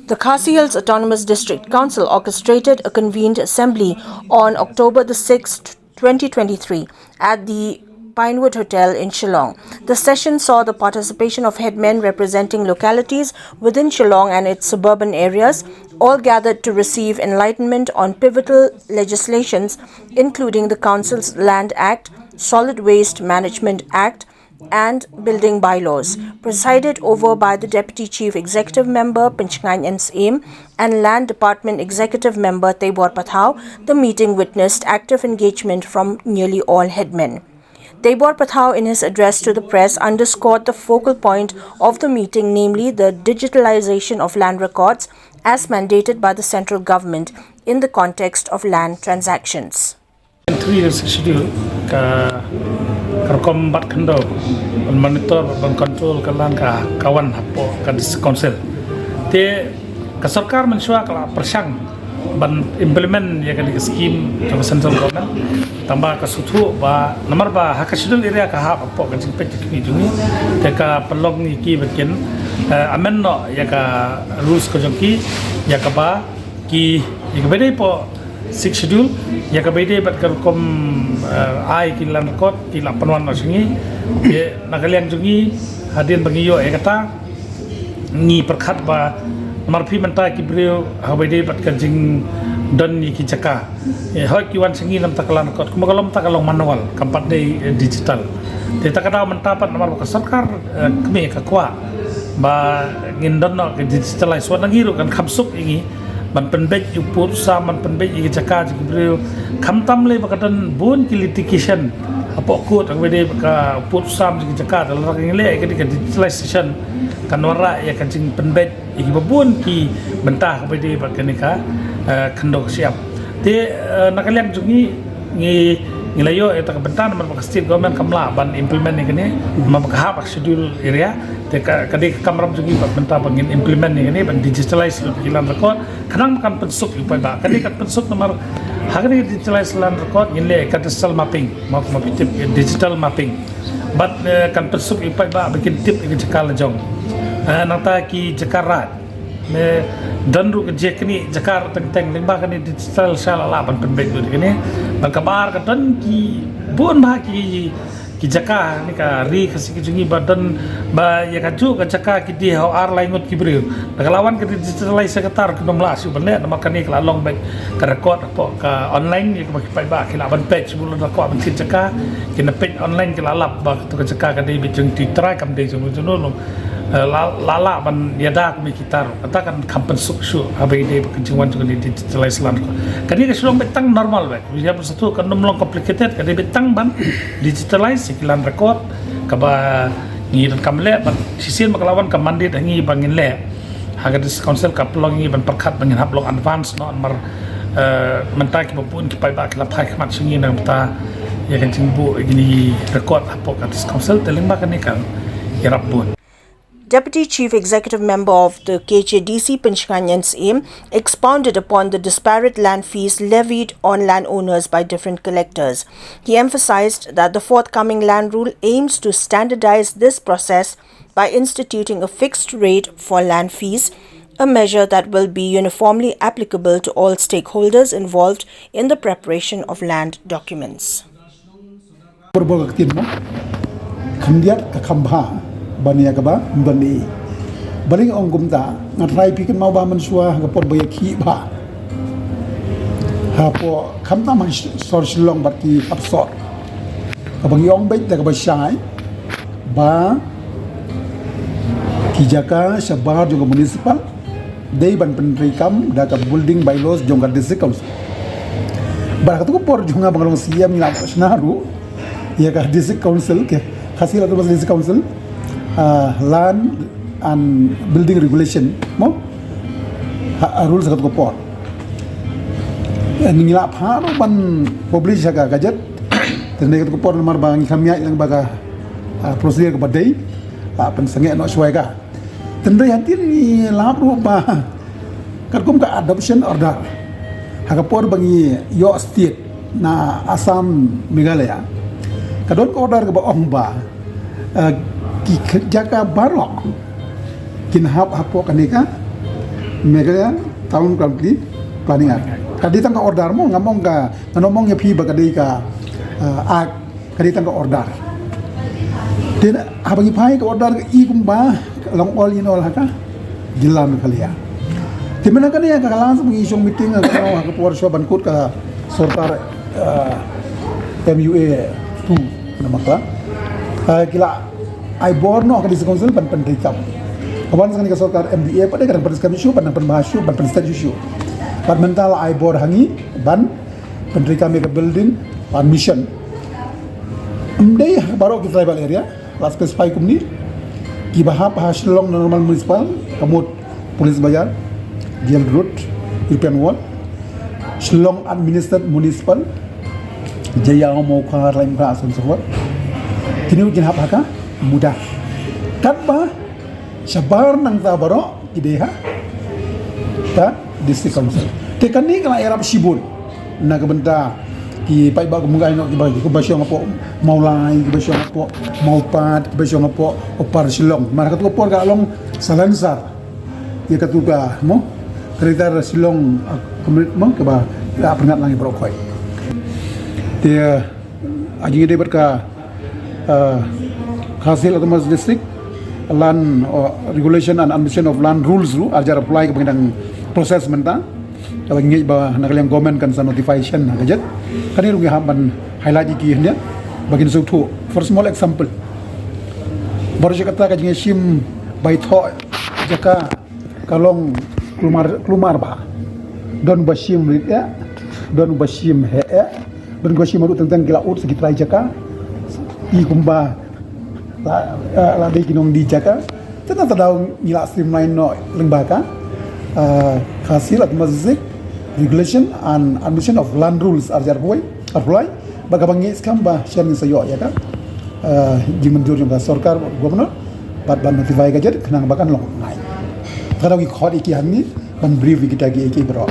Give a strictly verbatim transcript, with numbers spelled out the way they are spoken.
The Khasi Hills Autonomous District Council orchestrated a convened assembly on October the sixth, twenty twenty-three, at the Pinewood Hotel in Shillong. The session saw the participation of headmen representing localities within Shillong and its suburban areas, all gathered to receive enlightenment on pivotal legislations, including the Council's Land Act, Solid Waste Management Act, and building bylaws, presided over by the Deputy Chief Executive Member Pinchngaiñ N Syiem and Land Department Executive Member Teibor Pathao. The meeting witnessed active engagement from nearly all headmen. Teibor Pathao, in his address to the press, underscored the focal point of the meeting, namely the digitalization of land records as mandated by the central government in the context of land transactions. Entry of schedule ka ka rukom bat khyndew ban monitor ban control ka lang ka kawan hapoh ka district council. Te ka sorkar mynshuwa ka la pyrshang ban implement ïa ka skim ka central government. Tangba ka suthu ba namar ba ha ka schedule area ka hap hapoh ka jingpeit ka kmie jong ngi. Te ka pynlong ngi ki ba kin eh, amend noh ïa ka rules ka jong ki ïa ka ba ki ïa ka ba dei hapoh Sixth Schedule ïa ka ba dei bad ka rukom eh, ai ki land record ki la pynwan noh sha ngi. Ïa na ka liang jong ngi hadien ba ngi ïoh ïa kata ngi pyrkhat ba namar phi mynta ki briew ha ba dei bad ka jingdon ïa ki jaka. Ïa hoi ki wan sha ngi namar ka land record kumba ka long ta ka long manual kam pat dei eh, digital. Te ta ka daw mynta pat namar ba ka sorkar eh, kmie ka kwah ba ngin don noh ka digitalize wat na ngi ruh kan kham suk ïa ngi ban pynbeit ïa u pud u sam ban pynbeit ïa ki jaka jong ki briew. Khamtam lei ba ka don bun ki litigation hapoh court ha kaba dei ba ka pud u sam jong ki jaka da la ka ngi leh ïa ka digitalization kan wanrah ïa ka jingpynbeit ïa ki ba bun ki bynta ha kaba dei ba kane ka eh, khyndew ka shyiap. Te eh, na ka liang jong ngi ngi ngi la ïoh ïa ta ka bynta namar ba ka state government kam lah ban implement ïa kane namar ba ka hap ha ka schedule area. Te ka ka dei ka kamram jong ngi ba bynta ba ngin implement ïa kane ban digitalize ïa ki land record. Khnang ba kan pynsuk ïa u paidbah. Ka dei kan pynsuk namar ha kane ka digitalize land record ngin leh ka digital mapping. Ma ma phi tip digital mapping. Bad eh, kan pynsuk ïa u paidbah ba kin tip ïa ka jaka la jong. Eh, nangta ki jaka raid. Ne don ruh ka jia kane jaka ruh teng teng lyngba kane digital sha la lah ban pynbeit lut kane. Bad kaba ar ka don ki bun bha ki ki jaka ne ka ri Khasi ka jong ngi ba don ba ïa kajuh ka jaka ki die ha u ar lai ngut ki briew. Da ka la wan ka digitalize ka tar ki nym lah shuh ban leh namar kane ka la long beit ka record hapoh ka online ïa kaba ki paidbah ki lah ban peit shuh ban leh da kwah ban thied jaka ki na peit online ki la lap ba kato ka jaka ka dei beit jong ki trai kam dei jong jong ngi. Eh, la la lah ban ïada kum ïa kita ruh. Kata kan kham pynsuk shuh ha ba ïadei bad ka jingwan jong ka digitalize land record. Ka dei ka shu long beit tang normal beit. Ïa ba satu kan nym long complicated ka dei beit tang ban digitalize ïa ki land record kaba ngi donkam leh ban shisien ba ka la wan ka mandate ha ngi ba ngin leh. Ha ka district council ka pynlong ïa ngi ban pyrkhat ba ngin hap long advance noh namar eh, mynta ki ba bun ki paidbah ki la phai khmat sha ngi na ka bynta ïa ka jingbuh ïa kine ki record hapoh ka district council te lyngba kane kan ïarap bun. Deputy Chief Executive Member of the K H A D C Pinchngaiñ N Syiem expounded upon the disparate land fees levied on landowners by different collectors. He emphasized that the forthcoming land rule aims to standardize this process by instituting a fixed rate for land fees, a measure that will be uniformly applicable to all stakeholders involved in the preparation of land documents. Por bor ka ktien mo khyndiat ka kham bha ban ïa kaba ban i. Ba lei ong kumta nga trai phi kynmaw ba mynshuwa ha ka por ba ïa khih bha hapoh khamtam ha sor Shillong bad ki hap sor. Kaba ngi ong beit da kaba shai ba ki jaka shabar jong ka municipal dei ban pyntreikam da ka building bylaws jong ka district council. Bad ha katu ka por jong nga ba nga long C M ngi la shna ruh ïa ka district council, ka Khasi Hills Autonomous District Council ah, land and building regulation mo ha rules ha katu ka por. Ngi la phah ruh ban publish ha ka gazette. Te ngi katu ka por namar ba ngi kham ïaid lang ba ka ah, procedure kaba dei la pynsangeh noh shuwa ka. Te ngi hadien ngi lap ruh ba katkum ka adoption order ha ka por ba ngi ïoh state na Assam, Meghalaya, ka don ka order kaba ong ba eh, ki jaka baroh Kin hap hapoh kane ka Meghalaya Town Council Planning Act. Ka dei tang ka order mo, ngam ong ka, ngan ym ong ïa phi ba ka dei ka, ah, act, ka dei tang ka order. Te haba ngi phai ka order ka i kumba ka long all in all ha ka jylla Meghalaya. Te mynta kane ka la shu ngi shong meeting ha ka, ha ka por shuwa ban kut ka sorkar, ah, M U A two namar ka, ah, ki la ai bor noh ka District Council ban pyntreikam. Ka wan sha kane ka sorkar M D A pat de ka dang pyntreikam shuh, ban dang pynbha shuh, ban pynstet shuh shuh. Bad mynta la ai bor ha ngi ban pyntreikam ïa ka building permission. Ym dei ha baroh ki tribal area, la specify kumne, kiba hap ha Shillong Normal Municipal, ka mut Police Bazar, Jail Road, European Ward, Shillong Administered Municipal, Jaïaw, Mawkhar, Laitumkhrah, so on so forth. Kine ruh kin hap ha ka mudar. Katba shabar nangta baroh ki dei ha ka District Council. Te kane ka la ïarap shibun na ka bynta ki paidbah kum ngi noh, kiba, kiba shong hapoh Mawlai, kiba shong hapoh Mawpat, kiba shong hapoh Upper Shillong. Mar katu ka por ka long salonsar ïa katu ka mo, Greater Shillong, ah, Community mo, kaba la pynïaid lang ïa baroh khoit. Te, ah, jingïadei bad ka, ah, Khasi Hills Autonomous District Land, oh, Regulation and Administration of Land Rules ruh, ar hajar arphew lai, kaba ngi dang process mynta. Kaba ngi ngeit ba na ka liang government kan sa notification ha ka jet. Kane ruh ngi hap ban highlight ïa ki hynrei ba kin sngewthuh. For small example, baroh shi katta ka jingïashim bai thoh jaka ka long klumar, klumar ba don ba shim rit ïa, don ba shim heh ïa, don ba shim ruh teng teng ki la ud sa ki trai jaka. I kumba la, eh, la dei ki nongdie jaka. Te nangta daw ngi la streamline noh lyngba ka, eh, Khasi Hills Autonomous District Regulation and Administration of Land Rules ar hajar arphew lai, arphew lai. Bad kaba ngi skhem ba shen ngin sa ïoh ïa ka, eh, jingmynjur jong ka sorkar, governor, bad ban notify ka jet khnang ba kan long ngai. Te daw ngi khot ïa ki hangne ban brief ïa kita ki, ïa ki baroh.